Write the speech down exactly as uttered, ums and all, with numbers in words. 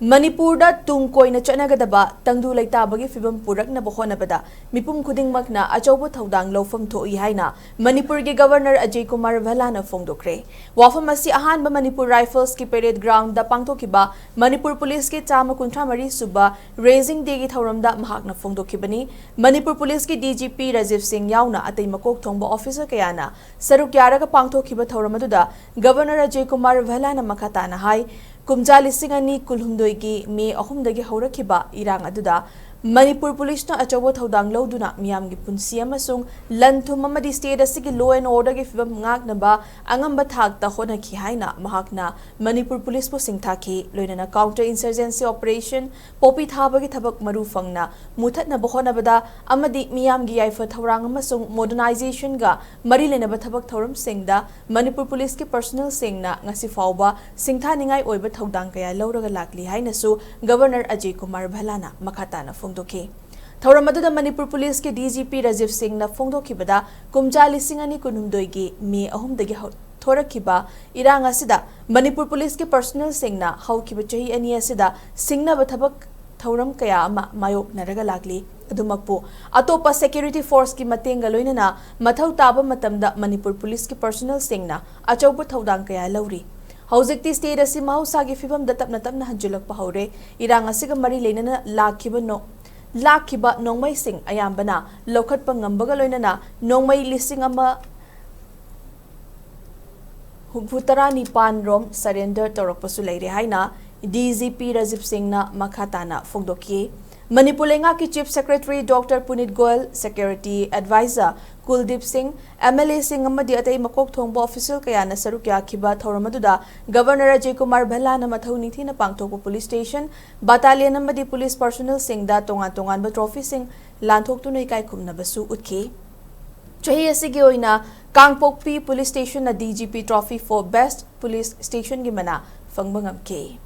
ꯃꯅꯤꯄꯨꯔꯗ ꯇꯨꯡ ꯀꯣꯏꯅ ꯆꯠꯅꯒꯗꯕ ꯇꯪꯗꯨ ꯂꯩꯇꯥꯕꯒꯤ ꯐꯤꯕꯝ ꯄꯨꯔꯛꯅꯕ ꯍꯣꯠꯅꯕꯗ ꯃꯤꯄꯨꯝ ꯈꯨꯗꯤꯡꯃꯛꯅ ꯑꯆꯧꯕ ꯊꯧꯗꯥꯡ ꯂꯧꯐꯝ ꯊꯣꯛꯏ ꯍꯥꯏꯅ ꯃꯅꯤꯄꯨꯔꯒꯤ ꯒꯕꯔꯅꯔ ꯑꯖꯌ ꯀꯨꯃꯥꯔ ꯚꯜꯂꯥꯅ ꯐꯣꯡꯗꯣꯛꯈ꯭ꯔꯦ꯫ ꯋꯥꯐꯝ ꯑꯁꯤ ꯑꯍꯥꯟꯕ ꯃꯅꯤꯄꯨꯔ ꯔꯥꯏꯐꯜꯁꯀꯤ ꯄꯦꯔꯦꯗ ꯒ꯭ꯔꯥꯎꯟꯗ ꯄꯥꯡꯊꯣꯛꯈꯤꯕ ꯃꯅꯤꯄꯨꯔ ꯄꯨꯂꯤꯁꯀꯤ ꯆꯥꯝꯃ ꯀꯨꯟꯊ꯭ꯔꯥ ꯃꯔꯤ ꯁꯨꯕ ꯔꯦꯖꯤꯡ ꯗꯦꯒꯤ ꯊꯧꯔꯝꯗ ꯃꯍꯥꯛꯅ ꯐꯣꯡꯗꯣꯛꯈꯤꯕꯅꯤ꯫ ꯃꯅꯤꯄꯨꯔ ꯄꯨꯂꯤꯁꯀꯤ ꯗꯤ ꯖꯤ ꯄꯤ ꯔꯥꯖꯤꯕ ꯁꯤꯡ ꯌꯥꯎꯅ ꯑꯇꯩ ꯃꯀꯣꯛ ꯊꯣꯡꯕ ꯑꯣꯐꯤꯁꯔ ꯀꯌꯥꯅ ꯁꯔꯨꯛ ꯌꯥꯔꯒ ꯄꯥꯡꯊꯣꯛꯈꯤꯕ ꯊꯧꯔꯝ ꯑꯗꯨꯗ ꯒꯕꯔꯅꯔ ꯑꯖꯌ ꯀꯨꯃꯥꯔ ꯚꯜꯂꯥꯅ ꯃꯈꯥ ꯇꯥꯅ ꯍꯥꯏ, ꯀꯨꯝꯖꯥ ꯂꯤꯁꯤꯡ ꯑꯅꯤ ꯀꯨꯟꯍꯨꯝꯗꯣꯏꯒꯤ ꯃꯦ ꯑꯍꯨꯝꯗꯒꯤ ꯍꯧꯔꯛꯈꯤꯕ ꯏꯔꯥꯡ ꯑꯗꯨꯗ ꯃꯅꯤꯄꯨꯔ ꯄꯨꯂꯤꯁꯅ ꯑꯆꯧꯕ ꯊꯧꯗꯥꯡ ꯂꯧꯗꯨꯅ ꯃꯤꯌꯥꯝꯒꯤ ꯄꯨꯟꯁꯤ ꯑꯃꯁꯨꯡ ꯂꯟ ꯊꯨꯝ ꯑꯃꯗꯤ ꯁ꯭ꯇꯦꯠ ꯑꯁꯤꯒꯤ ꯂꯣ ꯑꯦꯟ ꯑꯣꯔꯗꯔꯒꯤ ꯐꯤꯕꯝ ꯉꯥꯛꯅꯕ ꯑꯉꯝꯕ ꯊꯥꯛꯇ ꯍꯣꯠꯅꯈꯤ ꯍꯥꯏꯅ ꯃꯍꯥꯛꯅ ꯃꯅꯤꯄꯨꯔ ꯄꯨꯂꯤꯁꯄꯨ ꯁꯤꯡꯊꯥꯈꯤ꯫ ꯂꯣꯏꯅꯅ ꯀꯥꯎꯟꯇꯔ ꯏꯟꯁꯔꯖꯦꯟꯁꯤ ꯑꯣꯄꯔꯦꯁꯟ, ꯄꯣꯄꯤ ꯊꯥꯕꯒꯤ ꯊꯕꯛ ꯃꯔꯨ ꯐꯪꯅ ꯃꯨꯊꯠꯅꯕ ꯍꯣꯠꯅꯕꯗ ꯑꯃꯗꯤ ꯃꯤꯌꯥꯝꯒꯤ ꯌꯥꯏꯐ ꯊꯧꯔꯥꯡ ꯑꯃꯁꯨꯡ ꯃꯣꯗꯔꯅꯥꯏꯖꯦꯁꯟꯒ ꯃꯔꯤ ꯂꯩꯅꯕ ꯊꯕꯛ ꯊꯧꯔꯝꯁꯤꯡꯗ ꯃꯅꯤꯄꯨꯔ ꯄꯨꯂꯤꯁꯀꯤ ꯄꯔꯁꯣꯅꯦꯜꯁꯤꯡꯅ ꯉꯁꯤ ꯐꯥꯎꯕ ꯁꯤꯡꯊꯥꯅꯤꯡꯉꯥꯏ ꯑꯣꯏꯕ ꯊꯧꯗꯥꯡ ꯀꯌꯥ ꯂꯧꯔꯒ ꯂꯥꯛꯂꯤ ꯍꯥꯏꯅꯁꯨ ꯒꯕꯔꯅꯔ ꯑꯖꯌ ꯀꯨꯃꯥꯔ ꯚꯜꯂꯥꯅ ꯃꯈꯥ ꯇꯥꯅ ꯐꯣꯡꯗꯣꯛꯈꯤ꯫ ꯊꯧꯔꯝ ꯑꯗꯨꯗ ꯃꯅꯤꯄꯨꯔ ꯄꯨꯂꯤꯁꯀꯤ ꯗꯤ ꯖꯤ ꯄꯤ ꯔꯥꯖꯤꯕ ꯁꯤꯡꯅ ꯐꯣꯡꯗꯣꯛꯈꯤꯕꯗ, ꯀꯨꯝꯖꯥ ꯂꯤꯁꯤꯡ ꯑꯅꯤ ꯀꯨꯟꯍꯨꯝꯗꯣꯏꯒꯤ ꯃꯦ ꯑꯍꯨꯝꯗꯒꯤ ꯍꯧ-, ꯊꯣꯔꯛꯈꯤꯕ ꯏꯔꯥꯡ ꯑꯁꯤꯗ ꯃꯅꯤꯄꯨꯔ ꯄꯨꯂꯤꯁꯀꯤ ꯄꯔꯁꯣꯅꯦꯜꯁꯤꯡꯅ ꯍꯧꯈꯤꯕ ꯆꯍꯤ ꯑꯅꯤ ꯑꯁꯤꯗ ꯁꯤꯡꯅꯕ ꯊꯕꯛ ꯊꯧꯔꯝ ꯀꯌꯥ ꯑꯃ ꯃꯥꯌꯣꯛꯅꯔꯒ ꯂꯥꯛꯂꯤ꯫ ꯑꯗꯨꯃꯛꯄꯨ, ꯑꯇꯣꯞꯄ ꯁꯦꯀ꯭ꯌꯨꯔꯤꯇꯤ ꯐꯣꯔꯁꯀꯤ ꯃꯇꯦꯡꯒ ꯂꯣꯏꯅꯅ ꯃꯊꯧ ꯇꯥꯕ ꯃꯇꯝꯗ ꯃꯅꯤꯄꯨꯔ ꯄꯨꯂꯤꯁꯀꯤ ꯄꯔꯁꯣꯅꯦꯜꯁꯤꯡꯅ ꯑꯆꯧꯕ ꯊꯧꯗꯥꯡ ꯀꯌꯥ ꯂꯧꯔꯤ꯫ ꯍꯧꯖꯤꯛꯇꯤ ꯁ꯭ꯇꯦꯠ ꯑꯁꯤ ꯃꯍꯧꯁꯥꯒꯤ ꯐꯤꯕꯝꯗ ꯇꯞꯅ ꯇꯞꯅ ꯍꯟꯖꯤꯜꯂꯛꯄ ꯍꯧꯔꯦ꯫ ꯏꯔꯥꯡ ꯑꯁꯤꯒ ꯃꯔꯤ ꯂꯩꯅꯅ ꯂꯥꯛꯈꯤꯕ ꯅꯣ-, ꯂꯥꯛꯈꯤꯕ ꯅꯣꯡꯃꯩꯁꯤꯡ ꯑꯌꯥꯝꯕꯅ ꯂꯧꯈꯠꯄ ꯉꯝꯕꯒ ꯂꯣꯏꯅꯅ ꯅꯣꯡꯃꯩ ꯂꯤꯁꯤꯡ ꯑꯃ ꯍꯨꯝꯐꯨ ꯇꯔꯥ ꯅꯤꯄꯥꯟ ꯔꯣꯝ ꯁꯔꯦꯟꯗꯔ ꯇꯧꯔꯛꯄꯁꯨ ꯂꯩꯔꯦ ꯍꯥꯏꯅ ꯗꯤ ꯖꯤ ꯄꯤ ꯔꯥꯖꯤꯕ ꯁꯤꯡꯅ ꯃꯈꯥ ꯇꯥꯅ ꯐꯣꯡꯗꯣꯛꯈꯤ꯫ ꯃꯅꯤꯄꯨꯔ ꯂꯩꯉꯥꯛꯀꯤ chief secretary doctor Puneet Goyal, security advisor Kuldeep Singh, M L ꯑꯦꯁꯤꯡ ꯑꯃꯗꯤ ꯑꯇꯩ ꯃꯀꯣꯛ ꯊꯣꯡꯕ ꯑꯣꯐꯤꯁꯤꯌꯦꯜ ꯀꯌꯥꯅ ꯁꯔꯨꯛ ꯌꯥꯈꯤꯕ ꯊꯧꯔꯝ ꯑꯗꯨꯗ ꯒꯕꯔꯅꯔ ꯑꯖꯌ ꯀꯨꯃꯥꯔ ꯚꯜꯂꯥꯅ ꯃꯊꯧ ꯅꯤꯡꯊꯤꯅ ꯄꯥꯡꯊꯣꯛꯄ ꯄꯨꯂꯤꯁ ꯁ꯭ꯇꯦꯁꯟ, ꯕꯠꯇꯥꯂꯤꯌꯟ ꯑꯃꯗꯤ ꯄꯨꯂꯤꯁ ꯄꯔꯁꯣꯅꯦꯜꯁꯤꯡꯗ ꯇꯣꯉꯥꯟ ꯇꯣꯉꯥꯟꯕ ꯇ꯭ꯔꯣꯐꯤꯁꯤꯡ ꯂꯥꯟꯊꯣꯛꯇꯨꯅ ꯏꯀꯥꯏ ꯈꯨꯝꯅꯕꯁꯨ ꯎꯠꯈꯤ꯫ ꯆꯍꯤ ꯑꯁꯤꯒꯤ ꯑꯣꯏꯅ ꯀꯥꯡꯄꯣꯛꯄꯤ ꯄꯨꯂꯤꯁ ꯁ꯭ꯇꯦꯁꯟꯅ D G P Trophy for Best Police Stationꯒꯤ ꯃꯅꯥ ꯐꯪꯕ ꯉꯝꯈꯤ꯫